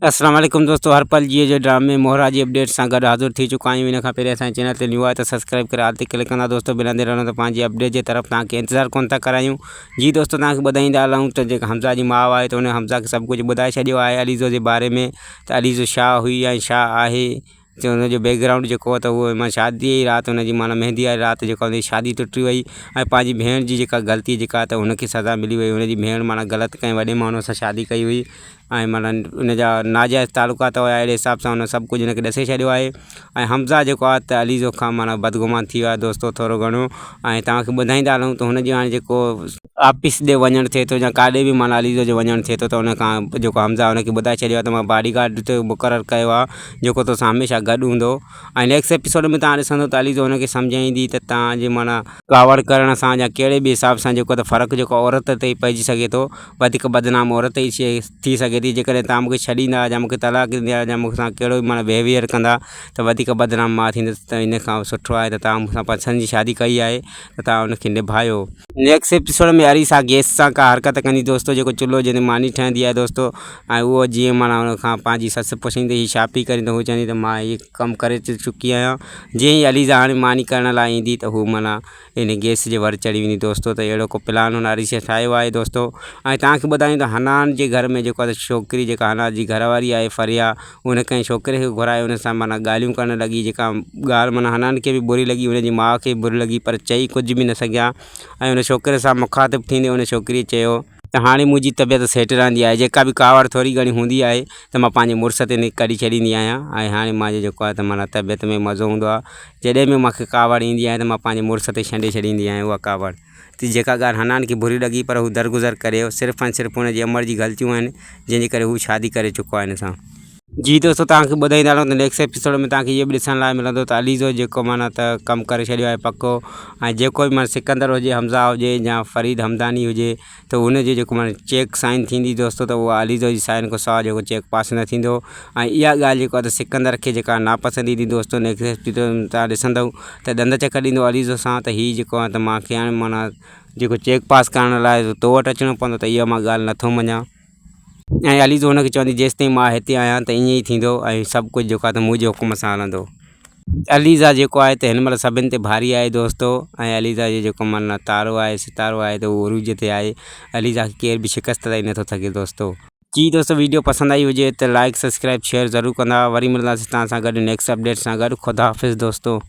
اسلام عليڪم دوستو هر پل جيئي جو ڊرامي مهرا جي اپڊيٽ سان گڏ حاضر ٿي چڪا آهيون ان کان پهرين اسان جي چينل تي نيو آهي ته سبسڪرائب ڪري آل تي ڪلڪ ڪندا دوستو بنا دير ته پنهنجي اپڊيٽ جي طرف توهان کي انتظار ڪون ٿا ڪرايون جي دوستو توهان کي ٻڌائيندا هلون ته جيڪا حمزه جي ماء آهي ته ان حمزه کي سڀ ڪجهه ٻڌائي ڇڏيو آهي عليزو جي باري ۾ ته عليزو شاهه هئي ۽ شاهه آهي ته ان جو بيڪ گرائونڊ جيڪو هو ته اهو مان شادي جي رات ان جي معنيٰ مهندي واري رات جيڪا ان جي شادي ٽٽي وئي ۽ پنهنجي ڀيڻ جي جيڪا غلطي جيڪا ته ان کي سزا ملي وئي ان جي ڀيڻ معنيٰ غلط ڪنهن وڏي ماڻهوء سان شادي ڪئي هئي ۽ معنيٰ ان جا ناجائز تعلقات هيا اهڙي حساب سان ان سڀ ڪجهه ان کي ڏسي ڇڏيو آهي ۽ حمزه جيڪو آهي ته عليزو کان معنيٰ بدگمان ٿي ويو آهي دوستو ٿورو گهڻو ۽ توهان کي ٻڌائيندا هلون ته هن جو هاڻي جيڪو آفيس ڏي وڃڻ ٿئي ٿو يا ڪاڏي به معنيٰ عليزو جو وڃڻ ٿئي ٿو ته ان کان جيڪو حمزه ان کي ٻڌائي ڇڏيو آهي ته مان باڊي گارڊ تي مقرر ڪيو آهي جيڪو توسان هميشه گڏ هوندو ۽ نيڪسٽ ايپيسوڊ ۾ توهان ڏسندو ته عليزو ان کي سمجهائيندي ته توهان جي معنيٰ ڪاوڙ ڪرڻ سان يا ڪهڙي به حساب سان جيڪو ته فرق جيڪو عورت تي پئجي سگهي ٿو وڌيڪ بدنام عورت ئي ٿي سگهي ٿي جيڪڏهن توهان مون کي ڇڏيندا يا مون کي طلاق ڏيندا يا مون سان ڪهڙو به معنيٰ بهيويئر ڪندا ته وڌيڪ بدنام مان ٿيندس ته ان کان سٺو آهي ته توهان مون سان پسند جي شادي ڪئي آهي ته توهان ان کي نڀايو. نيڪسٽ ايپيسوڊ ۾ اريسا گيس سان ڪا حرڪت ڪندي دوستو جيڪو چلهو جنهن تي ماني ٺهندي آهي دوستو ۽ اهو جيئن معنيٰ ان کان پنهنجي سس پڇندي هي ڇا پئي ڪرين ته هو چوندي ته مان هي ڪم ڪري چڪي آهيان جيئن ئي عليزا هاڻي ماني ڪرڻ لاء ايندي ته هو معنيٰ ان گيس جي ور چڙهي ويندي دوستو ته اهڙو ڪو پلان هن اريسا ٺاهيو آهي دوستو ۽ توهان کي ٻڌايون ته حنان جي گهر ۾ جيڪو آهي ڇوڪري جيڪا حنان جي گهر واري آهي فريحا ان ڪنهن ڇوڪري کي گهرائي ان سان معنيٰ ڳالهيون ڪرڻ لڳي جيڪا ڳالهه معنيٰ حنان کي به بري لڳي ان جي ماء کي به بري لڳي پر چئي ڪجهه به نه سگهيا ۽ ان ڇوڪري سان مخاطب ٿيندي ان ڇوڪريء چيو ته هاڻي منهنجي طبيعت سيٽ رهندي آهي جيڪا به ڪاوڙ ٿوري گهڻي هوندي آهي ته مان پنهنجي مڙس تي ڪڍي ڇڏيندي آهيان ۽ هاڻي منهنجو جيڪو آهي ته معنيٰ طبيعت ۾ مزو هوندو آهي جڏهن به مون کي ڪاوڙ ايندي آهي ته مان پنهنجي مڙس تي ڇنڊي ڇڏيندي آهيان اها ڪاوڙ ته جيڪا ڳالهه حنان کي بري لڳي پر هو درگذر ڪري ويو صرف ۽ صرف هن جي امڙ جي غلطيون آهن جنهن جي ڪري هو شادي ڪري چڪو آهي هن سان. جي دوستو توهان کي ٻڌائيندا هلون ته نيڪسٽ ايپيسوڊ ۾ توهان کي اهو به ڏسڻ لاء ملندو ته عليزو جيڪو معنيٰ ته ڪم ڪري ڇڏيو آهي پڪو ۽ جيڪو به معنيٰ سڪندر هجي حمزه هجي يا فريد همداني هجي ته ان جي جيڪو معنيٰ چيڪ سائن ٿيندي دوستو ته اها عليزو جي سائن کان سواء جيڪو چيڪ پاس نه ٿيندو ۽ اها ڳالهه جيڪو آهي ته سڪندر کي جيڪا ناپسند ايندي دوستو نيڪسٽ ايپيسوڊ ۾ توهان ڏسندو ته ڏند چڪر ڏيندو عليزو سان ته هي جيڪو آهي ته مان کي هاڻي معنيٰ جيڪو چيڪ پاس ڪرڻ لاء تو وٽ اچڻو پوندو ته اها مان ڳالهه نٿو مڃان ۽ عليزو هن کي چوندي جيستائين مان هتي آهيان ته ائين ئي ٿيندو ۽ سڀ ڪجهه جيڪو آهي ته منهنجي حڪم سان هلندو. عليزا جيڪو آهي ته هن مهل سڀن تي ڀاري آهي دوستو ۽ عليزا جو جيڪو معنيٰ تارو آهي ستارو آهي ته اهو عروج تي آهي عليزا کي ڪير به شڪست ڏئي نٿو سگهي دوستو. جي دوستو ويڊيو پسند آئي هجي ته لائڪ سبسڪرائب شيئر ضرور ڪندا وري ملنداسين توهان سان گڏ نيڪسٽ اپڊيٽ سان گڏ خدا حافظ دوستو.